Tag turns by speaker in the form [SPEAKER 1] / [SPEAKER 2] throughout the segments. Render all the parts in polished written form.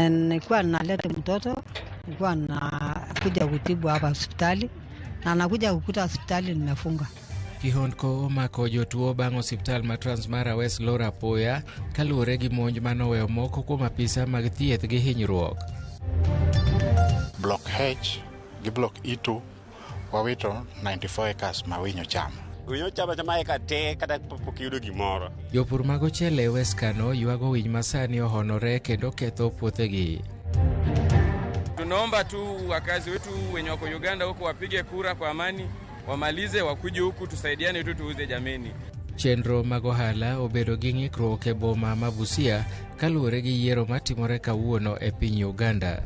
[SPEAKER 1] Nilikuwa naleta mtoto, nilikuwa nakuja kutibu hapa hospitali na nakuja kukuta hospitali nimefunga.
[SPEAKER 2] Kihondko omako jotuo bang' osiptal ma Transmara West lor apoya kaluwore gi monj manoweyo moko kuom apisa mag thieth gi hinyruok.
[SPEAKER 3] Block H gi Block E2 wawito 94 acres ma winyo chamo.
[SPEAKER 4] Winyo chamo achama eka te kata pok iyudo gimoro.
[SPEAKER 2] Jopur mag ochele e West Kano ywago winy masani ohonore kendo ketho puothegi.
[SPEAKER 5] Tunaomba tu wakazi wetu wenye wako Uganda huko wapige kura kwa amani, wamalize wakuje huku tusaidiane tu tuuze jameni.
[SPEAKER 2] Chenro mag ohala obedo gi ng'ikruok e boma ma Busia kaluwore gi yiero matimore kawuono e piny Uganda.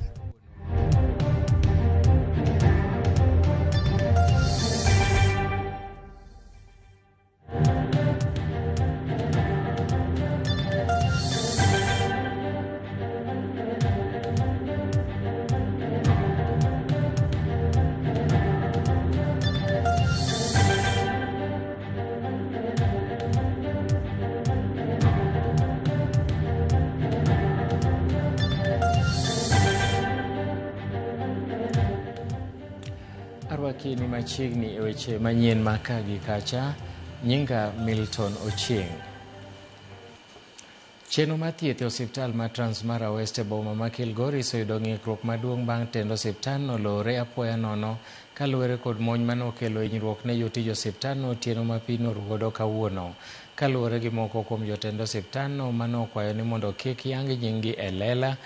[SPEAKER 2] Arwaki ni machiegni e weche manyien ma ka gi kacha. Nyinga Milton Ochieng. Chenro mar thieth e osiptal ma Transmara West e boma ma Kilgoris oyudo ng'ikruok maduong' bang' tend osiptalno lore apoya nono kaluwore kod monj manokelo hinyruok ne jotij osiptalno otieno ma piny norugodo kawuono. Kaluwore gi moko kuom jotend osiptalno manokwayo ni mondo kik yang nying-gi e lela,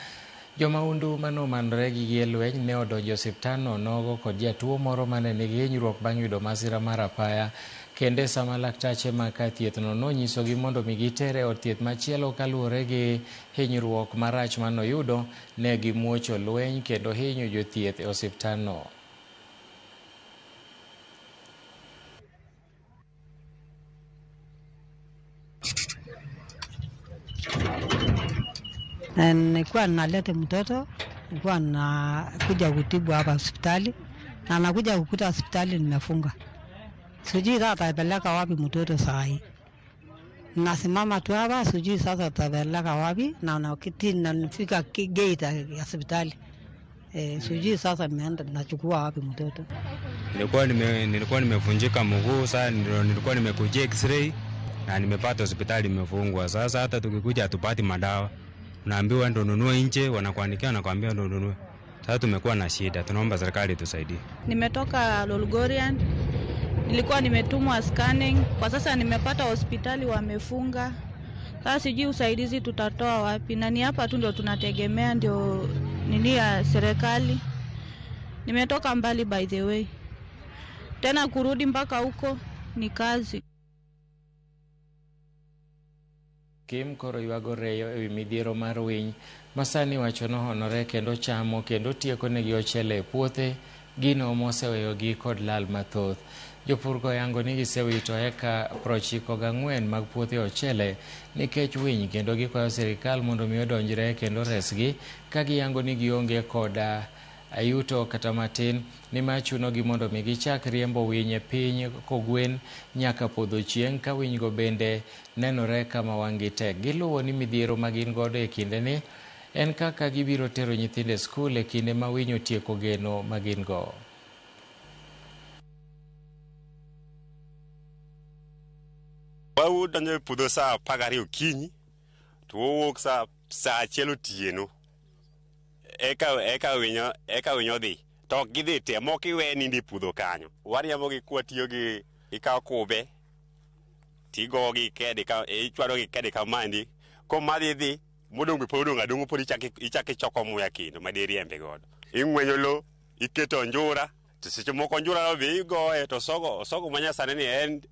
[SPEAKER 2] jomahundu manomanore gi gige lweny ne odonjo e osiptalno nogo kod jatuo moro mane nigi hinyruok bang' yudo masira mar apaya. Kende sama laktache ma kar thiethno nonyisogi mondo mi gitere e od thieth machielo kaluwore gi hinyruok marach manoyudo, ne gimuocho lweny kendo hinyo jothieth e osiptalno.
[SPEAKER 1] Nilikuwa naleta mtoto, nilikuwa nakuja kutibu hapa hospitali na nakuja kukuta hospitali nimefunga. Sijui sasa atapeleka wapi mtoto saa hii. Nasimama tu hapa, sijui sasa atapeleka wapi na nakiti na nifika gate ya hospitali. Sijui sasa nimeenda nachukua wapi mtoto.
[SPEAKER 6] Nilikuwa nimevunjika mguu, sasa nilikuwa nimekujia x-ray na nimepata hospitali imefungwa. Sasa hata tukikuja hatupati madawa. Unaambiwa ndo nunue nje, wanakuandikia wanakuambia ndo nunue. Sasa tumekuwa na shida, tunaomba serikali tusaidie.
[SPEAKER 7] Nimetoka Lolgorian. Nilikuwa nimetumwa scanning, kwa sasa nimepata hospitali wamefunga. Sasa sijui usaidizi tutatoa wapi, na ni hapa tu ndio tunategemea, ndio nini ya serikali. Nimetoka mbali by the way. Tena kurudi mpaka huko ni kazi.
[SPEAKER 2] Kim koro ywago reyo ewi midhiero mar winy masani wacho nohonore kendo chamo kendo tieko negi ochele e puothe, gino moseweyogi kod lal mathoth. Jopur go yango ni gisewito eka 94 mag puothe ochele nikech winy kendo gikwayo sirikal mondo mi odonjre kendo resgi ka giyango ni gionge koda yuto kata matin nimar chunogi mondo mi gichak riembo winy e piny kogwen nyaka podho chieng' ka winygo bende nenore kama wang' gi tek. Giluwo ni midhiero ma gin godo e kindeni en kaka gibiro tero nyithindo e skul e kinde ma winy otieko geno ma gin go.
[SPEAKER 4] Wadonjo e puodho saa 12 okinyi to wawuok saa 1 otieno. Eka winyo dhi. To ok gidhi te, moko iwe nindo e puodho kanyo. Wariembogi kwatiyo gi ikawo kube tigogi kede ka ichwado gi kede kamandi. Komadhi dhi modong' be pod odong' adong'a pod ichako ichoko muya kendo ma diriembe godo. Ing'wenyo lo, iketo onjura, to seche moko onjura no be igoye to osogo manyasani ni en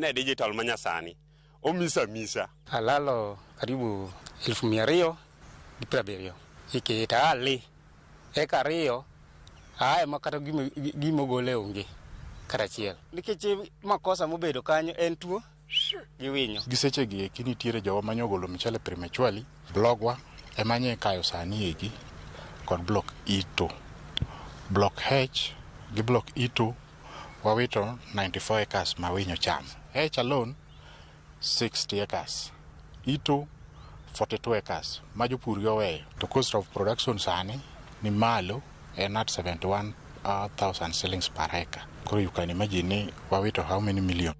[SPEAKER 4] e digital manyasani. Omisa misa.
[SPEAKER 8] Alalo karibu 270,000. Iketa ali eka 2 ae ma kata gima ogole onge kata achiel. Nikech makosa mobedo kanyo en tuo gi winyo.
[SPEAKER 3] Gi sechegi eki nitiere jowa mane ogolo mchele prematurely, blogwa ema nye kayo sani eki kod block E2. Block H gi block E2 wawito 94 acres ma winyo chamo. H alone 60 acres, E2 42 acres ma jopur gi oweyo to cost of production sani ni malo en at 71,000 shillings per acre. Koro you can imagine ni wawito how many million.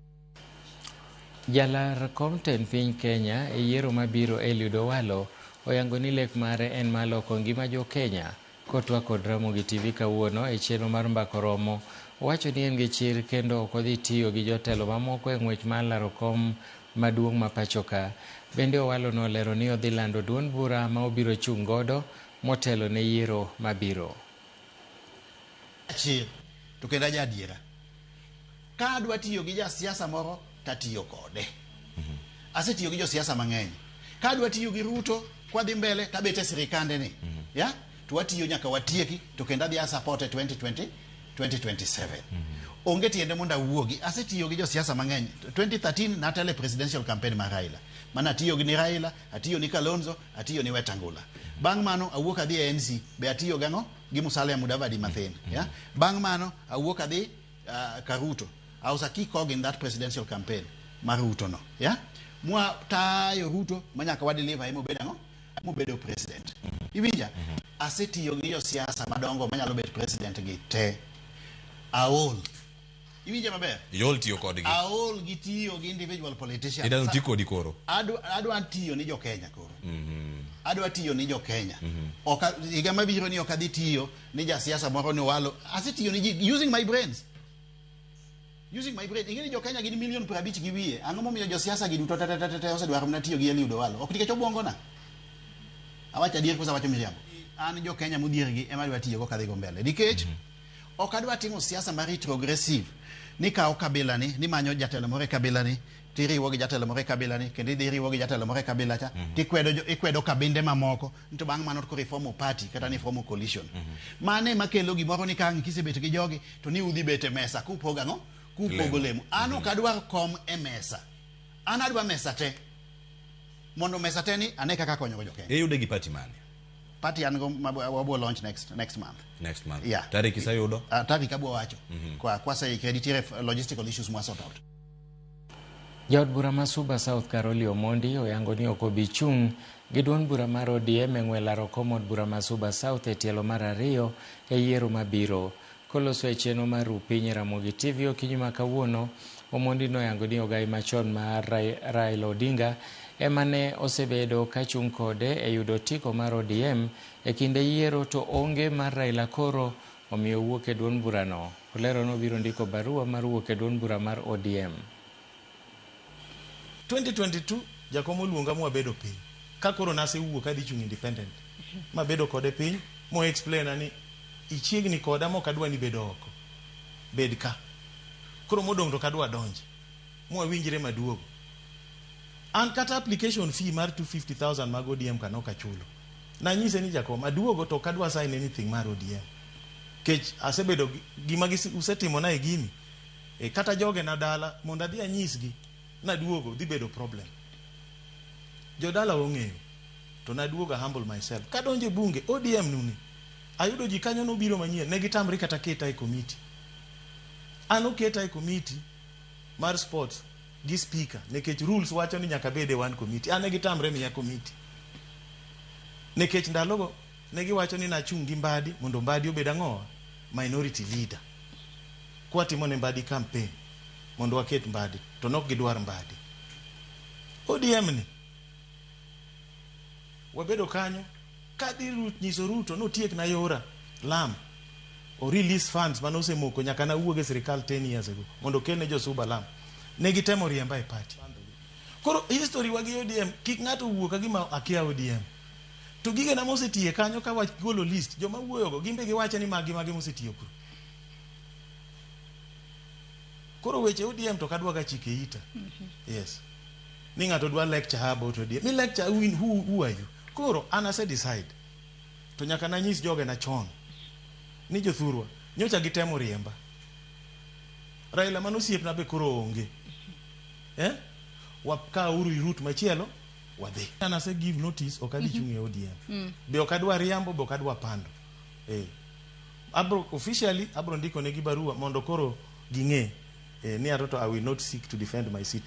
[SPEAKER 2] Jalar kom tend piny Kenya e yiero mabiro Eliud Owalo oyango ni lek mare en mar loko ngima jo Kenya. Kotwak kod Ramogi TV kawuono e chenro mar Mbako Romo, owacho ni en gi chir kendo ok odhi tiyo gi jotelo mamoko e ng'wech mar laro kom maduong' ma pacho ka. Bende Owalo nolero ni odhi lando duond bura ma obiro chung' godo motelo ne yiero mabiro.
[SPEAKER 9] Chir to kendo aja adiera. Ka adwa tiyo gi jasiasa moro tatiyo kode. Asetiyo gi josiasa mang'eny. Ka adwa tiyo gi Ruto kwadhi mbele tabet e sirikande ni. Ya? To watiyo nyaka watieki to kendo adhi a support e 2020 2027. Onge tiende mondo awuogi. Asetiyo gi josiasa mang'eny. 2013 natelo e presidential campaign mar Raila. Mana atiyo gi ni Raila, atiyo ni Kalonzo, atiyo ni Wetangula. Bang' mano awuok adhi e ANC, be atiyo gang'o? Gi Musalia Mudavadi mathin. Ya? Bang' mano awuok adhi ka Ruto. I was a key cog in that presidential campaign mar Ruto no. Ya? Mwa tayo Ruto manyaka wa deliver ema obedo ang'o? Mobedo president. Iwinja? Asetiyo gi josiasa madongo manyalo bet president gi te. Aol. Iwinja maber?
[SPEAKER 10] Iol tiyo kodgi.
[SPEAKER 9] Aol gi tiyo gi individual politicians.
[SPEAKER 10] Idwaro ti kodi koro.
[SPEAKER 9] Adwa tiyo ni jo Kenya koro. Adwa tiyo ni jo Kenya. Ok higa mabiro ni ok adhi tiyo ni jasiasa moro ni Owalo. Asetiyo ni ji using my brains. Using my brain. Ing'e ni jo Kenya gin milion 50 gi wiye. Ang'o momiyo josiasa gi duto te te te te osedwaro mana tiyo gi Eliud Owalo? Ok nikech obwongona. Awacho adier koso awacho miriambo? An jo Kenya modhier gi ema adwa tiyogo kadhigo mbele. Nikech ok adwa timo siasa mar retrogressive ni kawo kabila ni nimanyo jatelo moro e kabila ni tiriwo gi jatelo moro e kabila ni kendo idhi iriwo gi jatelo moro e kabila cha tikwedo ikwedo kabinde mamoko to bang' mano koro ifomo party kata ni ifomo coalition. Mano ema kelo gimoro ni ka ang' kisebet gi jogi to ni udhi bet e mesa kupogo ang'o? Kupogo lemo. An ok adwar kom e mesa. An adwa mesa te. Mondo mesa te ni ane kaka akonyogo jo Kenya.
[SPEAKER 10] Iyude gi party mane?
[SPEAKER 9] Party an go wabo launch next month.
[SPEAKER 10] Next month.
[SPEAKER 9] Yeah.
[SPEAKER 10] Tarik iseyudo?
[SPEAKER 9] Tarik abwo wacho. Kwa kwaseikre nitiere logistical issues mwa sort out.
[SPEAKER 2] Jaod bura ma Suba South Caroli Omondi oyango ni ok obi chung' gi duond bura mar ODM e ng'we laro kom od bura ma Suba South e tielo mar ariyo e yiero mabiro. Koloso e chenro mar ru piny e Ramogi TV okinyi ma kawuono, Omondi noyango ni ogai machon mar Raila Odinga ema ne osebedo kachung' kode e yudo otiko mar ODM e kinde yiero to onge mar Raila koro omiyo owuok e duond burano. Olero ni obiro ndiko barua mar wuok e duond bura mar ODM.
[SPEAKER 11] 2022 jakom oluonga mwabedo piny ka koro nasewuok adhi chung independent mabedo kode piny mo explain ni ichiegni koda mok adwa ni bedo oko bed ka koro modong' to kadwa donje mwawinjre maduogo an kata application fee mar 250,000 mag ODM ka nok achulo nanyise ni jakom aduogo to ok adwa sign anything mar ODM kech asebedo gima usetimona e gini e, kata jogena dala mondo adhi anyisgi naduogo dhi bedo problem jodala ong'eyo to naduogo humble myself kadonjo e bunge ODM nuni ayudo ji kanyo nobiro manyien ne gitamre kata keta e komiti an oketa e komiti mar sports gi speaker nikech rules wacho ni nyaka bed e one committee an ne gitamre miya komiti nikech ndalogo ne giwacho ni nachung' gi Mbadi mondo Mbadi obed ang'owa minority leader kwatimo ne Mbadi campaign mondo waket Mbadi to nok gidwar Mbadi ODM ni wabedo kanyo kadhi nyiso Ruto notiek na yora lam o release funds mane osemoko nyaka nawuog e sirikal 10 years ago mondo okelne josuba lam ne gitemo riemba e party koro history wa gi ODM kik ng'ato wuo ka gima akia ODM to gigena mosetiye kanyo ka wagolo list joma wuoyogo gin be giwacho ni magi magi mosetiyo kuro koro weche ODM to kadwa ga chike ita yes ni ng'ato dwa lecture about ODM ni lecture who are you koro an ase decide to nyaka nanyis jogena chon ni jothurwa nyocha gitemo riemba Raila mano osiepna be koro onge eh? Wakauru route machielo wadhi an ase give notice ok adhi chung' e ODM be ok adwa riambo be ok adwa pando eh. Abro officially abro ndiko negi barua mondo koro ging'e ni ato to I will not seek to defend my seat.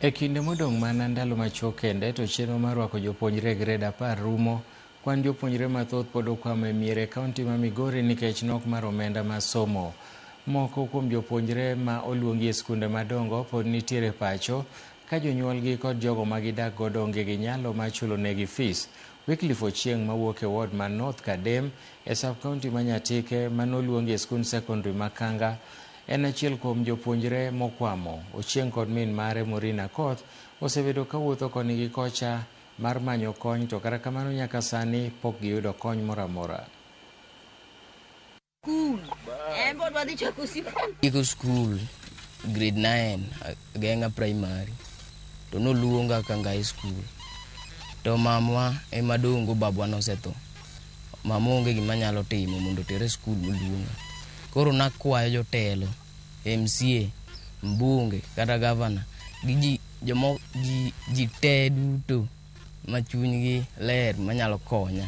[SPEAKER 2] E kinde modong' mana ndalo machuok kende to chenro mar rwako jopuonjre e grade 10 rumo. Kwan jopuonjre mathoth pod okwamo e mier e kaunti ma Migori nikech nok mar omenda mar somo. Moko kuom jopuonjre ma oluongi e skunde madongo pod nitiere pacho ka jonyuolgi kod jogo ma gidak godo onge gi nyalo mar chulo negi fis. Wycliffe Ochieng' mawuok e ward ma North Kadem e sub-county ma Nyatike manoluongi e skund secondary ma Kanga en achiel kuom jopuonjre mokwamo. Ochieng' kod min mare Maureen Akoth osebedo kawuotho koni gi kocha mar manyo kony to kata kamano nyaka sani pok giyudo kony moro amora.
[SPEAKER 12] Iko skul grade 9 Genga primary to noluonga Kanga high school to mamwa ema dongo babwa nosetho. Mama onge gima nyalo timo mondo otere skul moluonga. Koro nakwayo jotelo, MCA, mbunge kata gavana gi ji te duto ma chunygi ler manyalo konya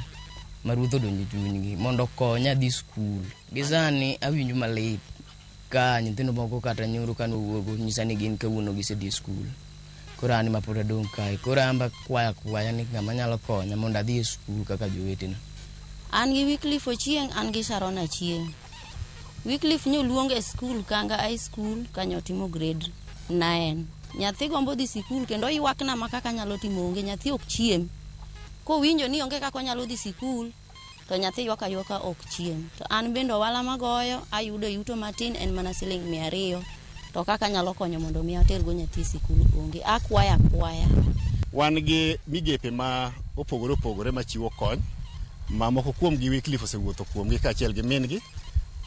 [SPEAKER 12] ma ruoth odonjo e chunygi mondo okonya dhi skul. Gi sani awinjo malit ka nyithindo moko kata nyoro kane owuogo nyisa ni gin kawuono gisedhi e skul. Koro an ema pod adong' kae. Koro an be akwayo akwaya ni ng'ama nyalo konya mondo adhi e skul kaka jowetena.
[SPEAKER 13] An gi Wycliffe Ochieng', an gi Sharon Achieng'. Wycliffe nyoluong e skul Kanga High School kanyo timo grade 9. Nyathi gombo dhi sikul kendo ywakna ma kaka anyalo timo onge, nyathi ok chiem. Kowinjo ni onge kaka onyalo dhi sikul, to nyathi ywak aywaka ok chiem. To an bende ohala magoyo ayudo yuto matin en mana siling 200. To kaka anyalo konyo mondo mi atergo nyathi e sikul onge. Akwaya akwaya.
[SPEAKER 14] Wan gi migepe ma opogore opogore machiwo kony. Ma moko kuom gi Wycliffe osewuotho kuomgi kaachiel gi min gi.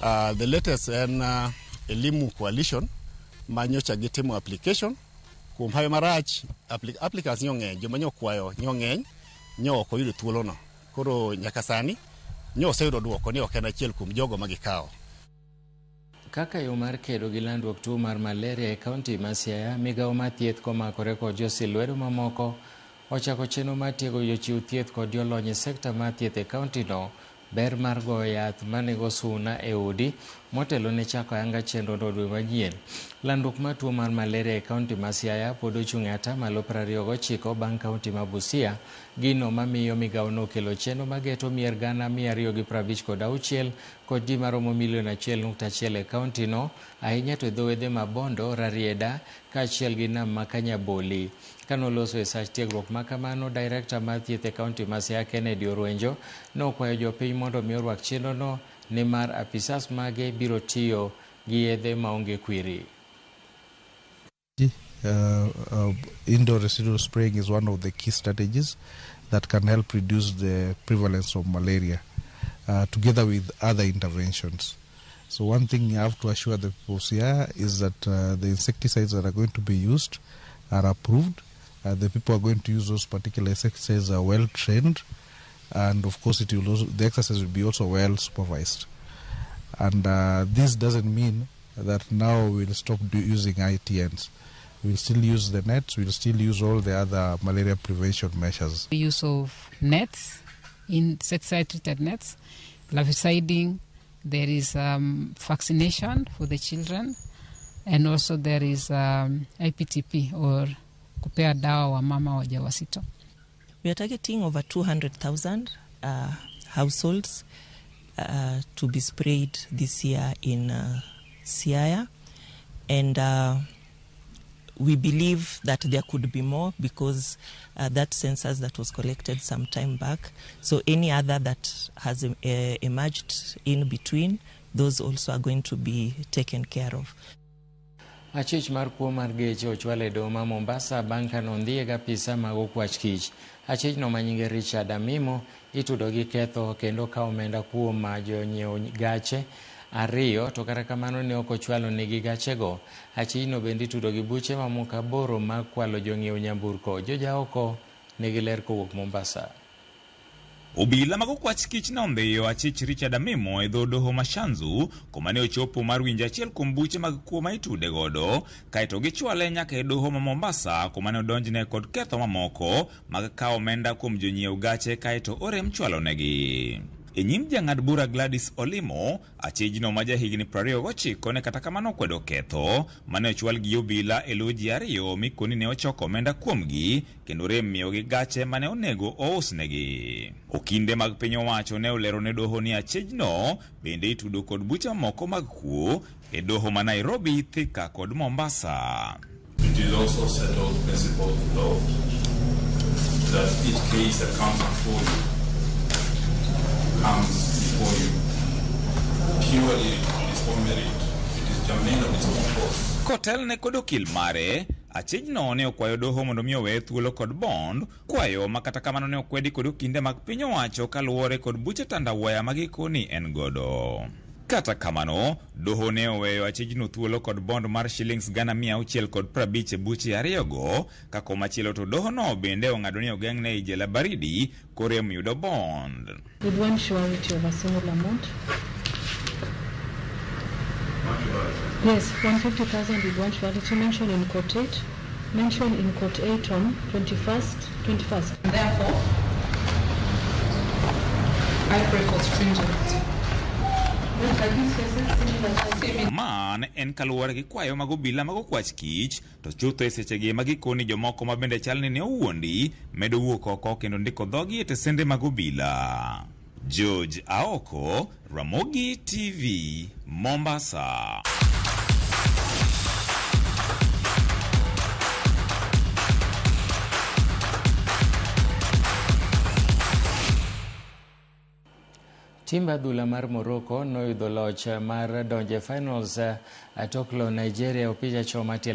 [SPEAKER 14] The latest en Elimu Coalition ma nyocha gitimo application. Kuom hawi marach, applicants nyo ng'eny, joma nyo okwayo nyo ng'eny, nyo ok oyudo thuolono. Koro nyaka sani nyo oseyudo duoko ni ok en achiel kuom jogo ma gikawo.
[SPEAKER 2] Kaka yo mar kedo gi landruok tuo mar malaria e kaunti ma Siaya, migawo mar thieth komakore kod josil lwedo mamoko ochako chenro mar tiego jochiw thieth kod jolony e sekta mar thieth e kaunti no ber mar goyo yath manego suna e udi motelo ne chako ayanga chenro no dwe manyien. Landruok mar tuo mar malaria e kaunti ma Siaya pod ochung' e 29% bang' kaunti ma Busia, gino mamiyo migawo no okelo chenro mageto mier 256 kod ji maromo milion 1.1 e kaunti no, ahinya to e dho wedhe ma Bondo, Rarieda kaachiel gi nam ma Kanyaboli. Kanoloso e sach tiegruok ma kamano, director mar thieth e kaunti ma Siaya Kennedy Orwenjo nokwayo jopiny mondo mi orwak chenro no nimar apisas mage biro tiyo gi yedhe maonge kwiri.
[SPEAKER 15] Indoor residual spraying is one of the key strategies that can help reduce the prevalence of malaria, together with other interventions. So one thing you have to assure the people here is that the insecticides that are going to be used are approved. The people who are going to use those particular insecticides are well trained, and of course it will also, the exercise will be also well supervised. And this doesn't mean that now we'll stop using ITNs. We'll still use the nets, we'll still use all the other malaria prevention measures.
[SPEAKER 16] The use of nets, insecticide-treated nets, larviciding, there is vaccination for the children, and also there is IPTP or kupea dawa wa mama wajawazito.
[SPEAKER 17] We are targeting over 200,000 households to be sprayed this year in Siaya, and we believe that there could be more because that census that was collected some time back, so any other that has emerged in between, those also are going to be taken care of.
[SPEAKER 2] Achich mar kuo mar geche ochwal e doho ma Mombasa bang' ka nondhiye gi apisa mag okwach kich. Achich no manyinge Richard Amimo itudo gi ketho kendo kawo omenda kuom jonyiew gache 2 to kata kamano ne ok ochwalo negi gachego. Achich no bende itudo gi buche mamoko 8 mag kwalo jong'iew nyamburko. Joja oko nigi ler kowuok Mombasa.
[SPEAKER 18] Obila mag okwach kich ne ondhiyo achich Richard Amimo e dho doho ma Shanzu kuma ne ochopo mar winjo achiel kuom buche mag kuo ma itude godo, kaeto gichwale nyaka e doho ma Mombasa kuma ne odonjne kod ketho mamoko mag kawo omenda kuom jonyiew gache kaeto orem chwalonegi. E nyim jang'ad bura Gladys Olimo, achijno ma jahigni 29 ne kata kamano okwedo ketho mane ochwal gi obila e lo ji ariyo mikoni ne ochoko omenda kuomgi kendo rem miyogi gache mane onego ousnegi. Okinde mag piny owacho ne olero ne doho ni achijno bende itudo kod buche mamoko mag kuo e doho ma Nairobi, Thika kod Mombasa.
[SPEAKER 19] It is also settled principle of law that each case that comes before you comes before you purely on its own merit. It is germane on its own cause.
[SPEAKER 18] Kotelne kod okil mare, achijno ne okwayo doho mondo mi oweye thuolo kod bond, kwayo ma kata kamano ne okwedi kod okinde mag piny owacho kaluwore kod buche tandawaya ma gikoni en godo. Kata kamano, doho ne oweyo achijno thuolo kod bond mar shillings 650,000 e buche ariyogo, ka komachielo to dohono bende ong'ado ni ogeng'ne ei jela baridi korem yudo bond.
[SPEAKER 20] With one surety of a single amount. Yes, 150,000 with one surety mentioned in court 8. Mentioned in court 8 on 21st.
[SPEAKER 21] Therefore, I pray for stringent.
[SPEAKER 18] Man en kaluwore gi kwayo mag obila mag okwach kich, to chutho e sechegi ma gikoni jomoko ma bende chal ni ne owuondi medo wuok oko kendo ndiko dhogi e tesende mag obila. George Aoko, Ramogi TV, Mombasa.
[SPEAKER 2] Timb adhula mar Morocco noyudo loch mar donjo e finals tok loyo Nigeria opich achoma tielo